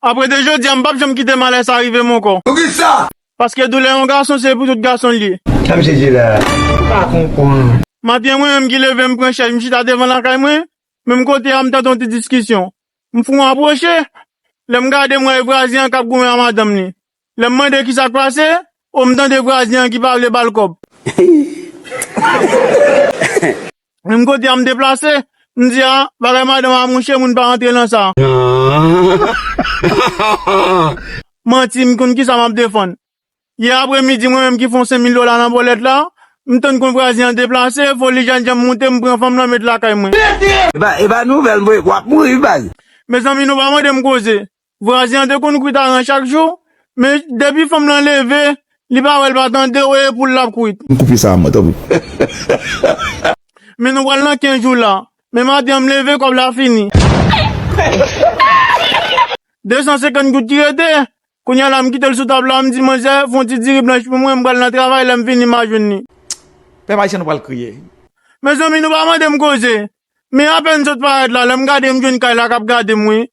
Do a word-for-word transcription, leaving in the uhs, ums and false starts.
Apre de jodi a, m p ap janm kite malè sa rive m ankò. Poukisa? Paske doulè yon gason, se pou tout gason l ye. Sa misye di la? M pa konprann. Maten, mwen menm ki leve, m pran chèz, m chita devan lakay mwen, menm kote a, m tande yon ti diskisyon. M fou apwoche. Lè m gade, m wè e vwazen an k ap goumen a madanm li. Lè m mande ki sa k pase, o, m tande vwazen an ki pa vle ba l kòb. Menm kote a, m deplase, m di, a, bagay madanm a mouche, moun pa rantre nan sa. Manti, m konn ki sa m ap defann. Yè apremidi, mwen menm ki fè yon senk mil dola nan bòlèt la, m tann kon vwazen an deplase, foli jènjan m moute, m pran fanm lan met lakay mwen. E pa, e pa nouvèl, mwen, w ap mouri, baz. Mezanmi, nou pa mande m koze. Vwazen an te konn kwit aran chak jou, men depi fanm lan leve, li pa wè, l pa tande, o, e poul l ap kwit. M koupe sa a, mwen, tanpri. Men nou pral nan kenz jou la. Men maten an, m leve, kòb la fini. De san senkant goud ki rete. Kounye a la, m kite l sou tab la, m di, manzè, fè yon ti diri blanch pou mwen, m pral nan travay, lè m vini, m a jwenn li. Pèp ayisyen, nou pral kriye. Mezanmi, nou pa mande m koze. Men apèn sot parèt la, lè m gade, m jwenn kay la k ap gade m, wi.